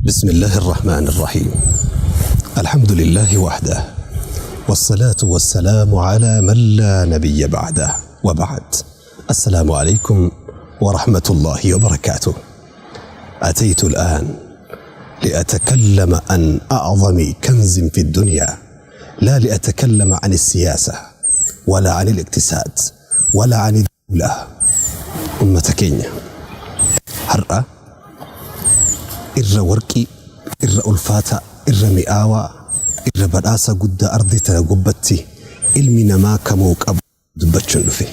بسم الله الرحمن الرحيم. الحمد لله وحده، والصلاة والسلام على من لا نبي بعده، وبعد. السلام عليكم ورحمة الله وبركاته. أتيت الآن لأتكلم عن أعظم كنز في الدنيا، لا لأتكلم عن السياسة ولا عن الاقتصاد ولا عن الدولة. Ummata keenya, har'a irra warqii, irra ulfaataa, irra mi'aawaa, irra badhaasa guddaa ardii tana gubbatti ilmi namaa kamuu qabu dubbachuun dhufe.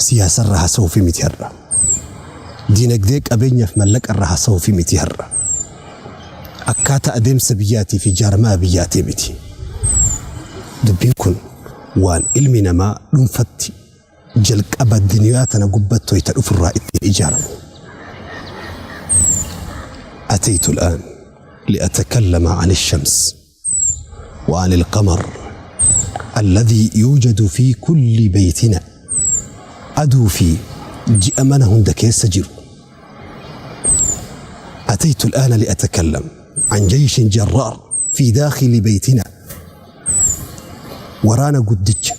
Siyaasarra haasa'uu fi miti har'a. Diinagdee, qabeenyaaf mallaqarra haasa'uu fi miti har'a. Akkaataa adeemsa biyyaatii fi jaarmaa biyyaatii miti. Dubbiin kun waan ilmi namaa dhuunfatti jalqaba duniyaa tana gubbatti wayita dhufurraa ittiin ijaaramu. أتيت الآن لأتكلم عن الشمس وعن القمر الذي يوجد في كل بيتنا. Aduu fi ji'a mana hunda keessa jiru. أتيت الآن لأتكلم عن جيش جرار في داخل بيتنا. Waraana guddicha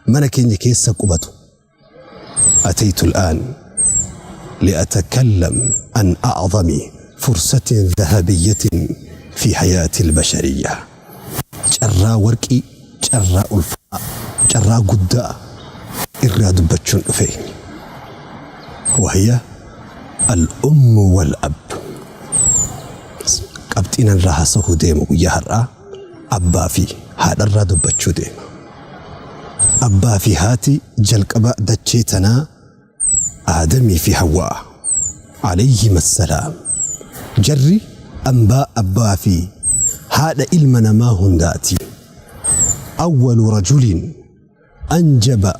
mana keenya keessa qubatu. أتيت الآن لأتكلم عن أعظم فرصة ذهبية في حياة البشرية. Carraa warqii, carraa ulfaa, carraa guddaa irraa dubbachuun dhufe. وهي الأم والأب. Qabxiin irraa haasa'uu deemu guyyaa har'aa abbaa fi haadharraa dubbachuu deema. Abbaa fi haati jalqaba dachee tanaa Aadamii fi Hawwaa عليهما السلام. Jarri ambaa abbaa fi haadha ilma namaa hundaati. أول رجل أنجب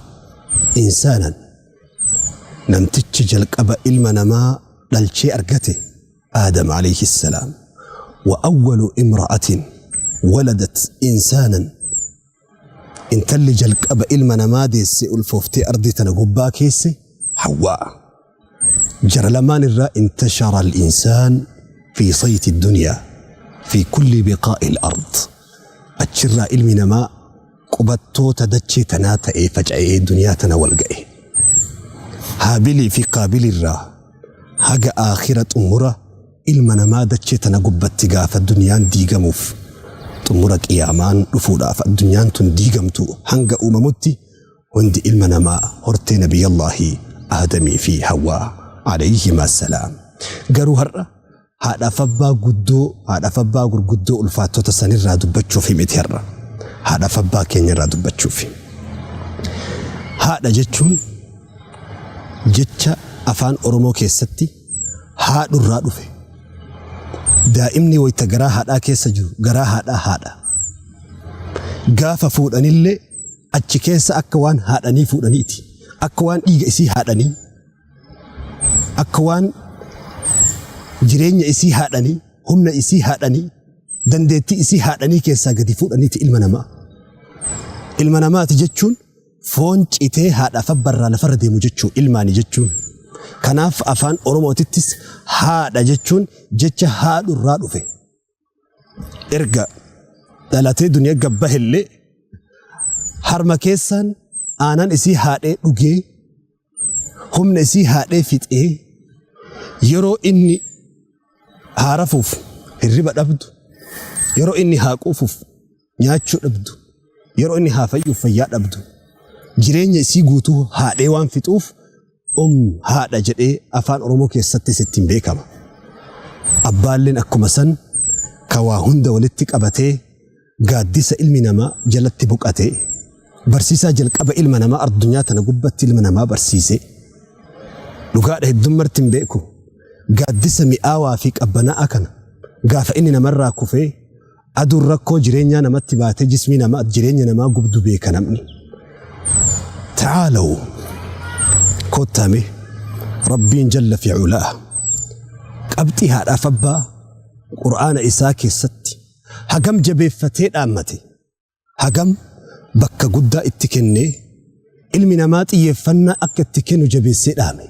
إنسانا, namtichi jalqaba ilma namaa dhalchee argate Aadam عليه السلام. وأول امرأة ولدت إنسانا, intalli jalqaba ilma namaa deesse, ulfooftee ardii tana gubbaa keesse, Hawwaa. Jara lamaan irraa انتشر الإنسان في صيت الدنيا في كل بقاع الأرض. Achirraa ilmi namaa qubattoota dachee tanaa ta'ee faca'ee duniyaa tana wal ga'e. Haabilii fi Qaabilirraa haga aakhira xumura ilma namaa dachee tana gubbatti gaafa duniyaan diigamuuf, xumura qiyaamaan dhufuudhaaf, addunyaan tun diigamtu hanga uumamutti, hundi ilma namaa hortee Nabiyyallaahi Aadamii fi Hawwaa عليهما السلام. Garuu har'a haadhaaf abbaa guddoo, haadhaaf abbaa gurguddoo ulfaattota sanirraa dubbachuuf miti har'a. Haadhaaf abbaa keenyarraa dubbachuuf. Haadha jechuun jecha afaan Oromoo keessatti haadhurraa dhufe. Daa'imni wayita garaa haadhaa keessa jiru garaa haadhaa haadha. Gaafa fuudhanillee achi keessa akka waan haadhanii fuudhaniiti. Akka waan dhiiga isii haadhanii, akka waan jireenya isii haadhanii, humna isii haadhanii, dandeettii isii haadhanii keessaa gadi fuudhaniiti ilma namaa. Ilma namaati jechuun foon citee haadhaaf abbarraa lafarra deemu jechuu ilmaani jechuun. Kanaaf afaan Oromootittis haadha jechuun jecha haadhurraa dhufe. Erga dhalatee duniyaa gabbahellee harma keessaan aanan isii haadhee dhugee, humna isii haadhee fixee, yeroo inni haarafuuf hirriba dhabdu, yeroo inni haa quufuuf nyaachuu dhabdu, yeroo inni haa fayyuuf fayyaa dhabdu, jireenya isii guutuu haadhee waan fixuuf haadha jedhee afaan Oromoo keessattis ittiin beekama. Abbaalleen akkuma san ka waa hunda walitti qabatee, gaaddisa ilmi namaa jalatti boqatee, barsiisaa jalqaba ilma namaa addunyaa tana gubbatti ilma namaa barsiise. Dhugaadha, hedduun marti hin beeku. Gaaddisa mi'aawaa fi qabbanaa'aa kana gaafa inni namarraa kufee, aduun rakkoo jireenyaa namatti baatee, jismii namaa, jireenya namaa gubdu beeka namni. تعالوا kottaame. Rabbiin جل في علاه qabxii haadhaaf abbaa qur'aana isaa keessatti hagam jabeeffatee dhaammate, hagam bakka guddaa itti kennee, ilmi namaa xiyyeeffannaa akka itti kennu jabeessee dhaame.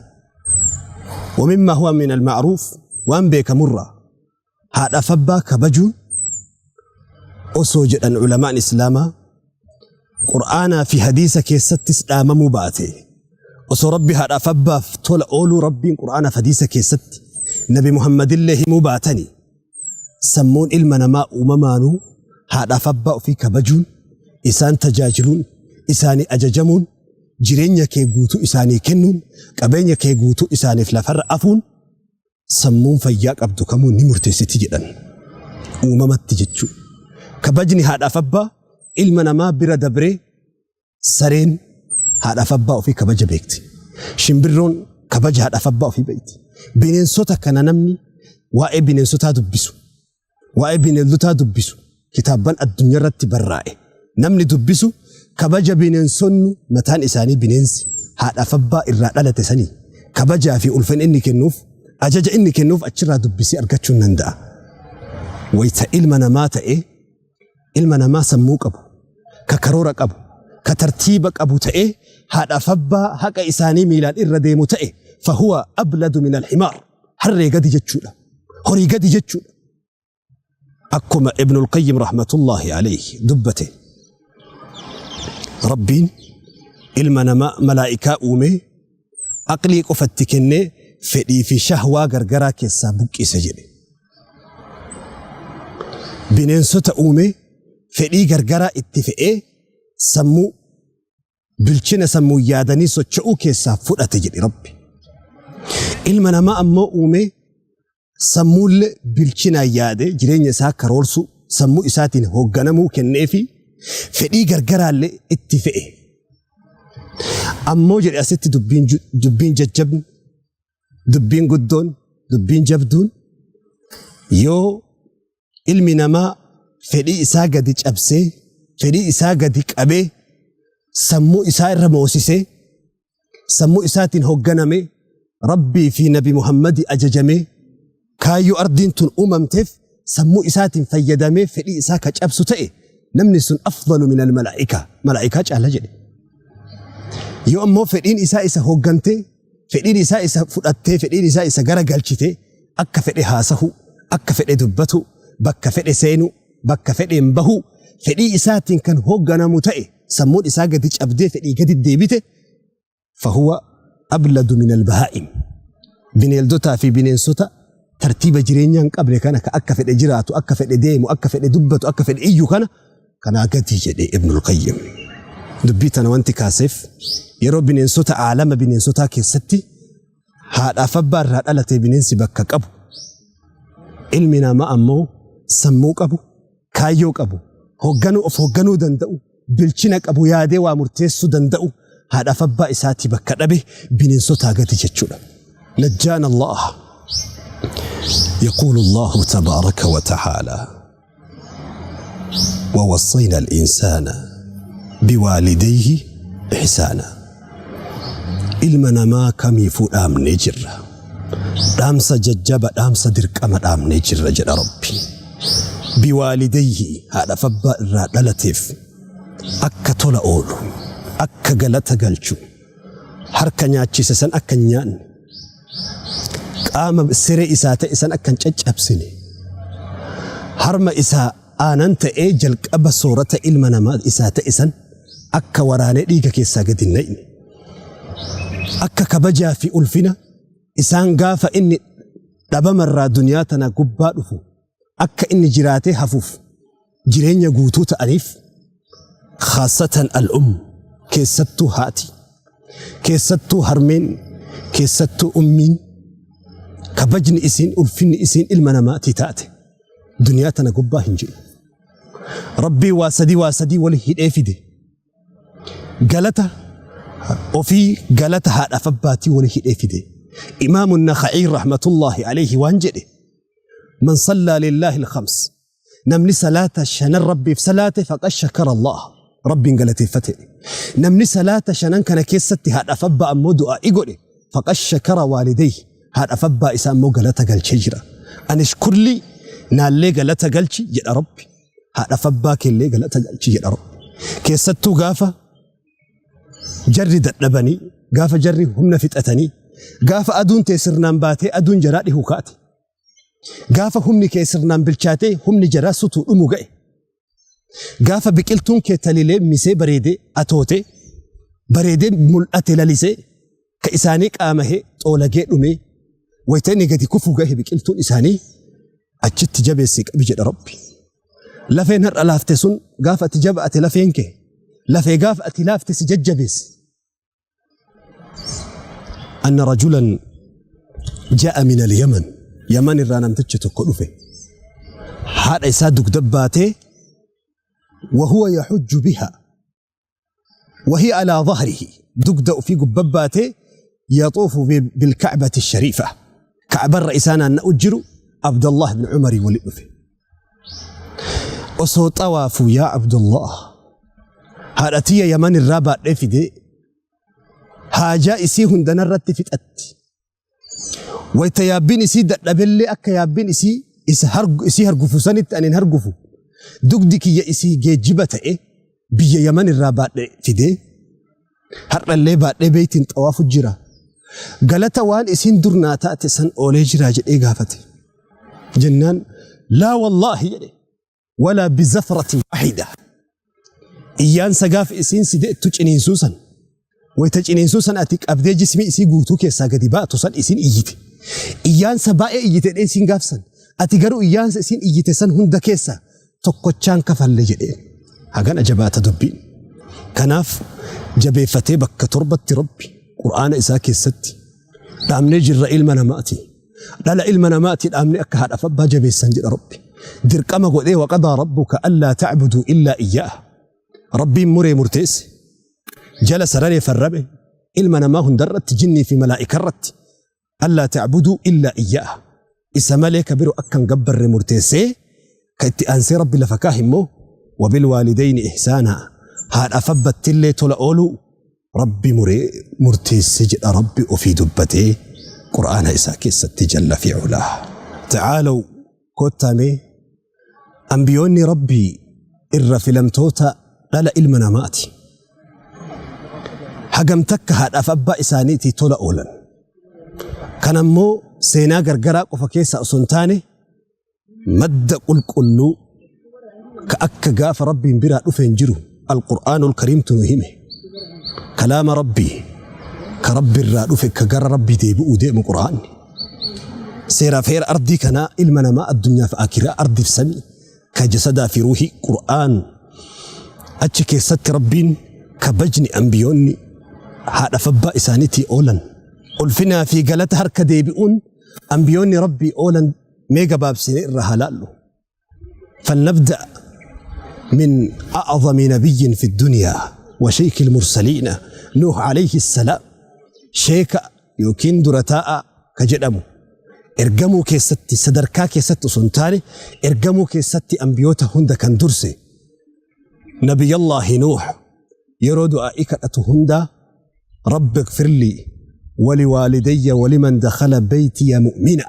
ومما هو من المعروف, waan beekamurraa, Haadhaaf abbaa kabajuun osoo jedhan ulamaan Islaamaa Qur'aanaa fi hadiisa keessattis dhaamamuu baate, osoo Rabbi haadhaaf abbaaf tola ooluu Rabbiin Qur'aanaaf hadiisa keessatti Nabi Muhammadillee himuu baatani, sammuun ilma namaa uumamaanuu haadhaaf abbaa ofii kabajuun, isaan tajaajiluun, isaanii ajajamuun, jireenya kee guutuu isaanii kennuun, qabeenya kee guutuu isaaniif lafarra afuun sammuun fayyaa qabdu kamuu ni murteessiti jedhan. Uumamatti jechuu. Kabajni haadhaaf abbaa ilma namaa bira dabree sareen haadhaaf abbaa ofii kabaja beekti. Shimbirroon kabaja haadhaaf abbaa ofii beekti. Bineensota kana namni waa'ee bineensotaa dubbisu, waa'ee bineeldotaa dubbisu kitaabban addunyaa irratti barraa'e namni dubbisu kabaja bineensonni mataan isaanii bineensi haadhaaf abbaa irraa dhalate sanii kabajaa fi ulfina inni kennuuf, ajaja inni kennuuf achirraa dubbisee argachuu hin danda'a. Wayita ilma namaa ta'ee, ilma namaa sammuu qabu, ka karoora qabu, ka tartiiba qabu ta'ee haadhaaf abbaa haqa isaanii miilaan irra deemu ta'e, fahuwa abladu min alhimaar, harree gadi jechuudha, horii gadi jechuudha. Akkuma Ibnul Qayyim rahmatullahi alayhi dubbate, Rabbiin ilma namaa malaa'ikaa uumee aqlii qofatti kennee fedhii fi shahwaa gargaraa keessaa buqqise jedhe. Bineensota uumee fedhii gargaraa itti fe'ee sammuu bilchina sammuu yaadanii socho'uu keessaa fudhate jedhe Rabbi. Ilma namaa ammoo uumee sammuullee bilchinaan yaadee jireenya isaa karoorsuu, sammuu isaatiin hoogganamuu kenneefi fedhii gargaraallee itti fe'e. Ammoo jedhe asitti dubbiin jajjabni, dubbiin guddoon, dubbiin jabduun, yoo ilmi namaa fedhii isaa gadi cabsee, fedhii isaa gadi qabee, sammuu isaa irra moosisee, sammuu isaatiin hoogganame, Rabbii fi Nabi Muhammadii ajajamee, kaayyoo ardiin tun uumamteef sammuu isaatiin fayyadamee fedhii isaa ka cabsu ta'e, namni sun afdalu min almalaa'ikaa, malaa'ikaa caala jedhe. Yoo ammoo fedhiin isaa isa hooggantee, fedhiin isaa isa fudhattee, fedhiin isaa isa gara galchitee, akka fedhe haasahu, akka fedhe dubbatu, bakka fedhe seenu, bakka fedheen bahu, fedhii isaatiin kan hoogganamu ta'e, sammuun isaa gadi cabdee fedhii gadi deebite, fahuwa abladu min albahaa'im, bineeldotaa fi bineensota tartiiba jireenyaa hin qabne kana, ka akka fedhe jiraatu, akka fedhe deemu, akka fedhe dubbatu, akka fedhe iyyu kana kanaa gadi jedhe Ibnul Qayyim. Dubbii tana wanti kaaseef, yeroo bineensota aalama bineensotaa keessatti haadhaaf abbaa irraa dhalate bineensi bakka qabu, ilmi namaa ammoo sammuu qabu, kaayyoo qabu, hoogganuu, of hoogganuu danda'u, bilchina qabu, yaadee waa murteessuu danda'u, haadhaaf abbaa isaatii bakka dhabe bineensotaa gadi jechuudha. Najjaan Allah. يقول الله تبارك وتعالى: ووصينا الإنسان بوالديه إحسانا. Ilma namaa kamiifuu dhaamnee jirra. Dhaamsa jajjaba, dhaamsa dirqama dhaamnee jirra jedha Rabbi. بوالديه, haadhaaf abbaa irraa dhalateef akka tola oolu, akka galata galchu, harka nyaachise san akka hin nyaanne, qaama siree isaa ta'e san akka hin caccabsine, harma isaa aanan ta'ee jalqaba soorata ilma namaa isaa ta'e san akka waraanee dhiiga keessaa gadi hin naqne, akka kabajaa fi ulfina isaan gaafa inni dhabamarraa duniyaa tana gubbaa dhufu akka inni jiraatee hafuuf jireenya guutuu ta'aniif, khaasatan al-um, keessattuu haati, keessattuu harmeen, keessattuu ummiin, kabajni isiin, ulfinni isiin ilma namaatii taate duniyaa tana gubbaa hin jiru. Rabbii waa sadii, waa sadii wali hidhee fide. Galata ofii, galata haadhaaf abbaatii wali hidhee fide. Imaamu Nakhaciin rahmatullahi alayhi waan jedhe: من صلى لله الخمس, namni salaata shanan Rabbiif salaate, فقد شكر الله, Rabbiin galateeffate. Namni salaata shanan kana keessatti haadhaaf abbaa ammoo du'aa godhe, فقد شكر والديه, haadhaaf abbaa isaa ammoo galata galchee jira. أن اشكر لي, naallee galata galchi jedha Rabbi, haadhaaf abbaa keellee galata galchi jedha Rabbi. Keessattuu gaafa jarri dadhabanii, gaafa jarri humna fixatanii, gaafa aduun tee sirnaan baatee aduun jaraa dhihu kaate. Gaafa humni kee sirnaan bilchaatee humni jaraa sutuu dhumu ga'e. Gaafa biqiltuun kee talilee misee bareedee atootee bareedee mul'ate lalisee ka isaanii qaamahee xoolagee dhumee wayita inni gadi kufuu gahe biqiltuun isaanii achitti jabeessii qabi jedha Rabbi. Lafeen har'a laafte sun gaafa ati jabaate lafeen kee lafee gaafa ati laafte si jajjabeesse. Anna rajulan ja'a min al-Yaman. Yaman irraa namtichi tokko dhufe. Haadha isaa dugda baatee wahuwa yaxujju biha wahiya alaa dhahrihi dugda ofii gubba baatee yaxuufu bilkacbati shariifa kacbarra isaa naanna'u jiru Abdallah ibn Umarii wali dhufe. Osoo xawaafuu yaa Abdullah haadha tiyya Yaman irraa baadhee fidee haajaa isii hunda narratti fixatti. Wayta yaabbiin isii dadhabellee akka yaabbiin isii isa hargu isii hargufu sanitti ani hin hargufu. Dugdi kiyya isii geejjiba ta'e biyya Yaman irraa baadhe fidee har'allee baadhee beeytiin xawaafu jira. Galata waan isiin dur naa taate san oolee jira jedhee gaafate. Jennaan laa wallaahi jedhe walaa bizafratin waahida. Iyyaansa gaafa isiin si deettu ciniinsuu san wayta ciniinsuu san ati qabdee jismii isii guutuu keessaa gadi baatu san isiin iyyite. Iyyaansa baay'ee iyyite jedhee isiin gaafsan. Ati garuu iyyaansa isiin iyyite san hunda keessaa tokkochaan kafalle jedheen. Hagana jabaata dubbiin. Kanaaf jabeeffatee bakka torbatti Rabbi Qur'aana isaa keessatti dhaamnee jirra ilma namaati. Dhala ilma namaati dhaamnee akka haadhaaf abbaa jabeessan jedha Rabbi. Dirqama godhee waqadaa rabbuka allaa ta'buduu illaa iyyaah. Rabbiin muree murteesse. Jala sararee farrame ilma namaa hundarratti jinnii fi malaa'ikarratti allaa ta'buduu illaa iyyaah. Isa malee ka biro akka hin gabbarre murteessee ka itti aansee Rabbi lafa kaahe immoo wabil waalidayni ihsaanaa haadhaaf abbattillee tola ooluu Rabbi muree murteesse jedha Rabbi ofii dubbatee Qur'aana isaa keessatti jalla fi culaa. Ta'aalaw kottaa mee ambiyoonni Rabbii irra filamtoota dhala ilma namaati. Hagam takka haadhaaf abbaa isaaniitii tola oolan. Kan ammoo seenaa gargaraa qofa keessaa osoo hin taane madda qulqulluu ka akka gaafa Rabbiin biraa dhufeen jiru Alqur'aanul Kariimtu nu hime. Kalaama Rabbii ka Rabbi irraa dhufe ka gara Rabbii deebi'uu deemu Qur'aanni. Seeraaf heera ardii kanaa ilma namaa addunyaaf akiraa ardiif samii ka jasadaa fi ruuhii Qur'aan achi keessatti Rabbiin kabajni ambiyoonni haadhaaf abbaa isaaniitii oolan ulfinaa fi galata harka deebi'uun ambiyoonni Rabbii oolan mee gabaabsinee irraa haa laallu. فلنبدأ من أعظم نبي في الدنيا وشيخ المرسلين نوح عليه السلام sheeka yookiin dura taa'aa ka jedhamu ergamuu keessatti sadarkaa keessatti osoo hin taane ergamuu keessatti ambiyoota hunda kan durse Nabiyallaahi Nuuh yeroo du'aa'ii kadhatu hundaa Rabbi ighfirlii waliwaalidayya waliman dakhala beeytiya mu'mina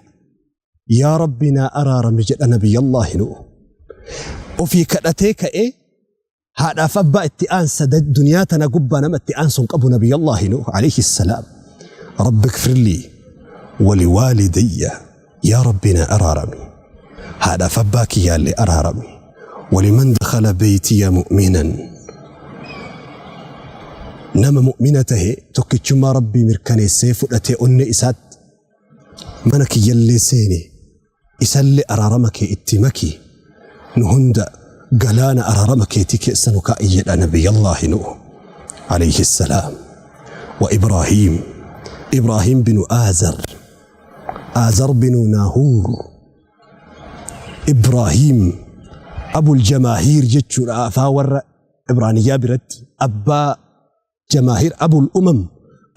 yaa Rabbi naa araarami jedha Nabiyallaahi Nuuh. Ofii kadhatee ka'ee haadhaaf abbaa itti aansa duniyaa tana gubbaa nama itti aansu hin qabu Nabiyallaahi Nuuh alayhi salaam. Rabbi ighfirlii waliwaalidayya yaa Rabbi naa araarami haadhaaf abbaa kiyyaallee araarami waliman dakhala beeytiya mu'minan nama mu'mina tahe tokkichummaa Rabbii mirkaneessee fudhatee onnee isaatti mana kiyyallee seene isallee araarama kee itti maki nu hunda galaana araarama keetii keessa nu kaa'i jedha Nabiyallaahi Nuuh alayhi salaam. Wa Ibraahiim Ibraahiim binu Aazar Aazar binu Naahuur Ibraahiim Abul Jamaahiir jechuudha afaan warra Ibraaniyyaa biratti abbaa Jamaahir Abul Umam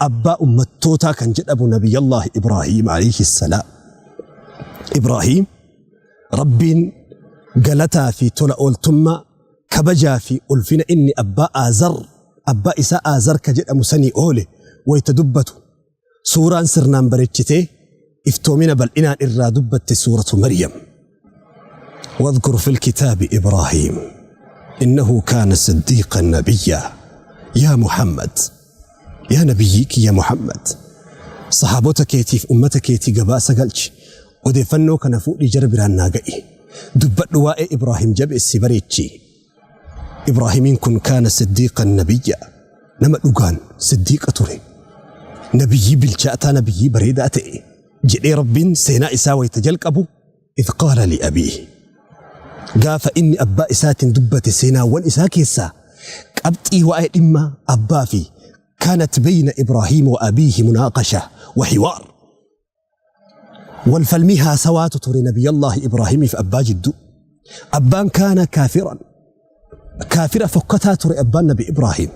abbaa ummattootaa kan jedhamu Nabiyyallaahi Ibraahiim alayhi salaam. Ibraahiim Rabbiin galataa fi tola ooltummaa kabajaa fi ulfina inni abbaa Aazar abbaa isaa Aazar ka jedhamu sanii oole wayta dubbatu suuraan sirnaan bareechitee iftoomina bal'inaan irraa dubbatte suuratu Maryam. واذكر في الكتاب إبراهيم إنه كان صديقا نبيا يا محمد يا نبيك يا محمد صحابota keetiif ummata keetii gabaasa galchi. Odeeffannoo kana fuudhii jara biraan naa ga'i. Dubbadhu waa'ee Ibraahim jabeessi bareechi. Ibraahimiin kun kaana siddiiqan nabiyya. Nama dhugaan siddiiqa ture. Nabiyyii bilchaataa nabiyyii bareedaa ta'e jedhee Rabbiin seenaa isaa wayita jalqabu idh qaala li abiihi. Gaafa inni abbaa isaatiin dubbate seenaawwan isaa keessaa qabxii waa'ee dhimma abbaa fi kaanat bayna Ibraahiim wa abiihi munaaqasha wa hiwaar. Wal falmii haasawaatu ture Nabiyyallaahi Ibraahimiif abbaa jidduu. Abbaan kaana kaafiran. Kaafira fokkataa ture abbaan Nabi Ibraahim.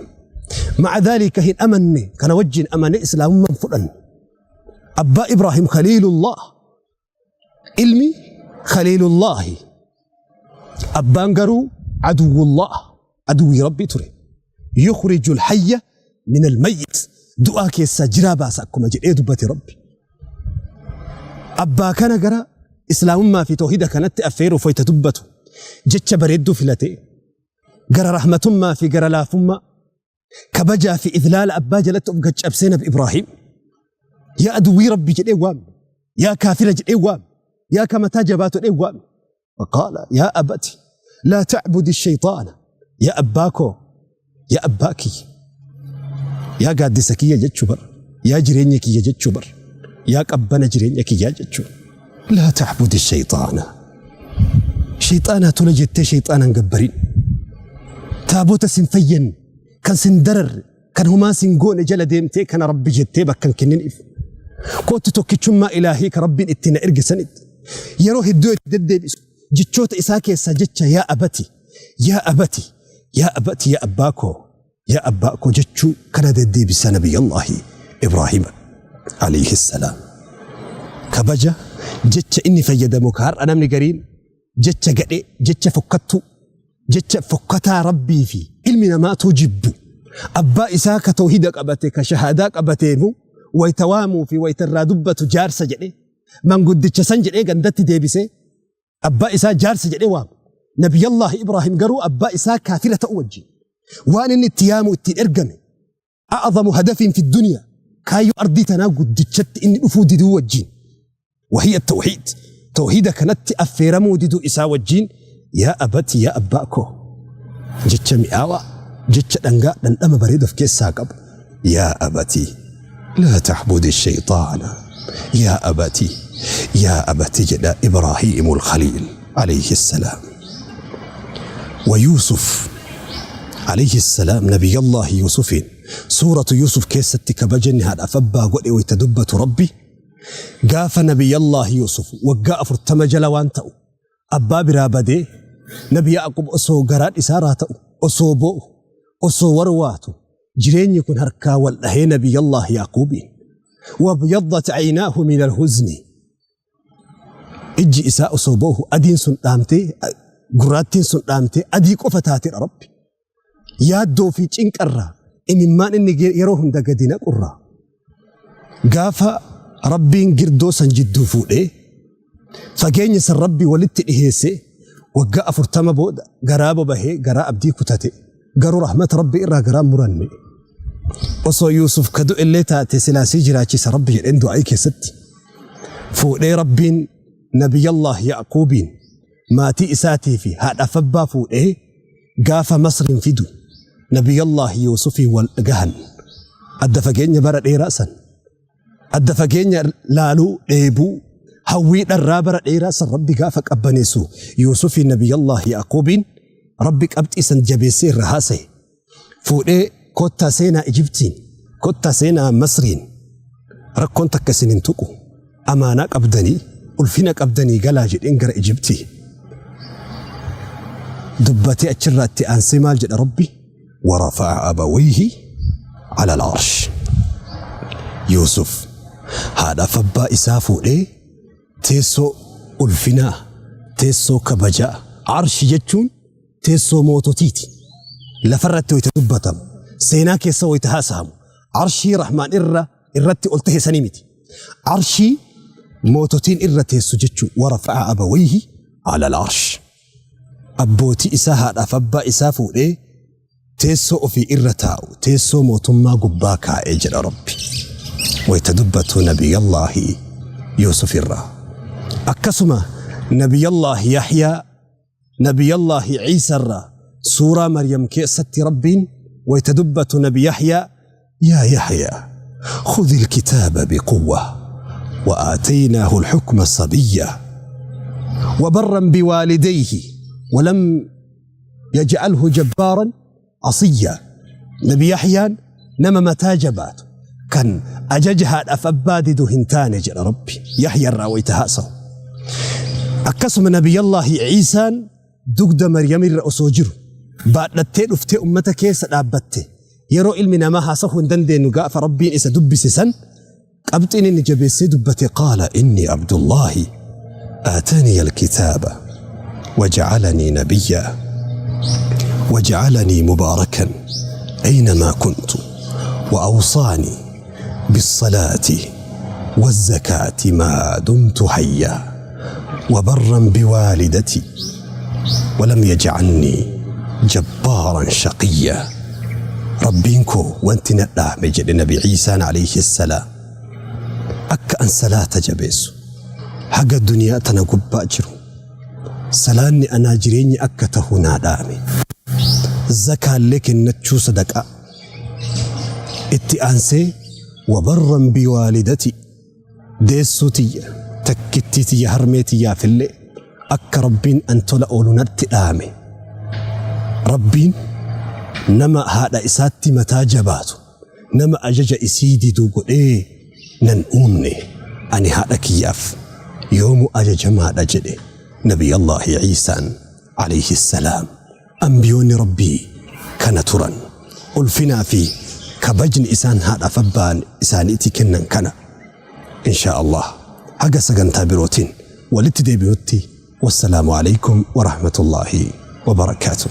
Ma'a dhaalika hin amanne kana wajjin amane islaamummaan fudhanne. Abbaa Ibraahim Khaliilullah. Ilmi Khaliilullaahi. Abbaan garuu aduwwullah aduwwii Rabbii ture. Yukhrijul hayya min almayyit du'aa keessaa jiraa baasa akkuma jedhee dubbate Rabbi. Abbaa kana gara islaamummaa fi toohida kanatti affeeruuf wayita dubbatu jecha bareedduu filatee gara rahmatummaa fi gara laafummaa kabajaa fi idlaala abbaa jalatti of gaccabsee Nabi Ibraahim yaa aduwwii Rabbi jedhee waame yaa kaafira jedhee waame yaa ka mataa jabaatu jedhee waame. Faqaala yaa abati laa ta'budi shayxaana yaa abbaa koo yaa abbaa kiyya yaa gaaddisa kiyya jechuu bar yaa jireenya kiyya jechuu bar yaa qabbana jireenya kiyyaa jechuu laa ta'budi shayxaana shayxaanaa tola jettee shayxaana hin gabbarin taabota sin fayyanne kan sin dararre kan homaa sin goone jala deemtee kana rabbi jettee bakka hin kenniniif. Kootti tokkichummaa ilaahii ka rabbiin itti na erge sanitti yeroo hedduu itti deddeebisu jechoota isaa keessaa jecha yaa abati yaa abati yaa abati yaa abbaa koo yaa abbaa koo jechuu kana deddeebisa nabiyyallaahi Ibraahim alayhi salaam. Kabaja jecha inni fayyadamu ka har'a namni gariin jecha gadhee jecha fokkattuu jecha fokkataa Rabbii fi ilmi namaatuu jibbu abbaa isaa ka tawhida qabate ka shahaadaa qabateefu wayta waamuu fi wayta irraa dubbatu jaarsa jedhee manguddicha san jedhee gandatti deebisee abbaa isaa jaarsa jedhee waama. Nabiyyallaahi Ibraahim garuu abbaa isaa kaafira ta'uu wajjin waan inni itti yaamu ittiin ergame a'azamu hadafiin fi duniyaa kaayyoo ardii tanaa guddichatti inni dhufuu diduu wajjin wahiya tawhiid tawhiida kanatti affeeramuu diduu isaa wajjin yaa abati yaa abbaa koo jecha mi'aawaa jecha dhangaa dhandhama bareedu of keessaa qabu yaa abati laa ta'budi shayxaana yaa abati yaa abati jedha Ibraahiimul Khaliil alayhi salaam. Wa Yuusuf alayhi salaam Nabiyyallaahi Yuusufiin suuratu Yuusuf keessatti kabajanni haadhaaf abbaa godhe wayta dubbatu Rabbi gaafa Nabiyyallaahi Yuusuf waggaa 40 jala waan ta'u abbaa biraa badee Nabi Yaaqub osoo garaan isaa raata'u osoo boo'u osoo warwaatu jireenyi kun harkaa wal dhahee Nabiyyallaahi Yaaquubiin wabyaddat aynaahu min alhuzni Ijji isaa osoo boohu adiin sun dhaamtee gurraattiin sun dhaamtee adii qofa taatedha Rabbi. Yaaddoo fi cinqarraa imimmaan inni yeroo hunda gadi naqurraa gaafa Rabbiin girdoo san jidduu fuudhee fageenya san Rabbi walitti dhiheessee waggaa 40 booda garaa bobahee garaa abdii kutate garuu rahmata Rabbi irraa garaa muranne. Osoo Yuusuf ka du'e illee taate silaa sii jiraachisa Rabbi jedheen du'aa'ii keessatti. Fuudhee Rabbiin Nabiyyallaah Ya'quubiin maatii isaatii fi haadhaaf abbaa fuudhee gaafa Masriin fidu Nabiyyallaah Yuusufiin wal gahan. Adda fageenya bara dheeraa san. Adda fageenya laaluu, dheebuu, hawwii dharraa bara dheeraa san Rabbi gaafa qabbaneessu Yuusufiin Nabiyyallaah Ya'quubiin Rabbi qabxii san jabeessee irra haasaye. Fuudhee kottaa seenaa Ijibtiin, kottaa seenaa Masriin rakkoon takka isin hin tuqu. Amaanaa qabdanii, ulfina qabdanii galaa jedheen gara Ijibtii. Dubbatee achirraa itti aansee maal jedha Rabbi? Warafa'a abawayhi ala al-arsh. Yuusuf haadhaaf abbaa isaa fuudhee teessoo ulfinaa, teessoo kabajaa, arshi jechuun teessoo moototiiti. Lafarratti wayita dubbatamu, seenaa keessa wayita haasahamu, arshii Rahmaan irra irratti ol tahe sanii miti. Arshii moototiin irra teessu jechuu warafa'a abawayhi ala al-arsh. Abbootii isaa haadhaaf abbaa isaa fuudhee teessoo ofii irra taa'u, teessoo mootummaa gubbaa kaa'e jedha Rabbi. Wayita dubbatu Nabiyyallaahi Yuusuf irraa. Akkasuma Nabiyallaahi Yahyaa Nabiyallaahi Ciisarraa suuraa Maryam keessatti Rabbiin wayta dubbatu Nabi Yahyaa yaa Yahyaa khudhi alkitaaba biquwwa wa aataynaahu alhukma sabiyya wa barran biwaalidayhi wa lam yaj'alhu jabbaaran asiyya. Nabi Yahyaan nama mataa jabaatu kan ajaja haadhaaf abbaa didu hin taane jedha Rabbi Yahya irraa wayta haasawu. Akkasuma Nabiyallaahi Ciisaan dugda Maryam irra osoo jiru baadhattee dhuftee ummata keessa dhaabbatte yeroo ilmi namaa haasahuu hin dandeenyu gaafa Rabbiin isa dubbise san qabxiin inni jabeessee dubbate qaala inni Abdullaahi aataniya alkitaaba wajacalanii nabiyyaa wajacalanii mubaarakan aynamaa kuntu wa awsaanii bissalaati wazzakaati maa dumtu hayyaa wabarran biwaalidatii walam yajcalnii jabbaaran shaqiyyaa. Rabbiin koo wanti na dhaame jedhe Nabi Ciisaan alayhi salaam akka an salaata jabeessu haga duniyaa tana gubbaa jiru salaanni anaa jireenya akka tahu naa dhaame zakaallee kennachuu sadaqaa itti aansee wabarran biwaalidati deessuu tiyya takkittii tiyya harmee tiyyaafillee akka Rabbiin an tola oolu natti dhaame. Rabbiin nama haadha isaatti mataa jabaatu, nama ajaja isii didu godhee nan uumne. Ani haadha kiyyaaf yoomu ajajamaadha jedhe Nabiyallaahi Iisaan alayhi salaam. Anbiyoonni Rabbii kana turan. Ulfinaa fi kabajni isaan haadhaaf abbaan isaaniitii kennan kana. Inshaa Allah haga sagantaa birootiin walitti deebinutti wassalaamu aleykum warahmatullaahi wabarakaatuh.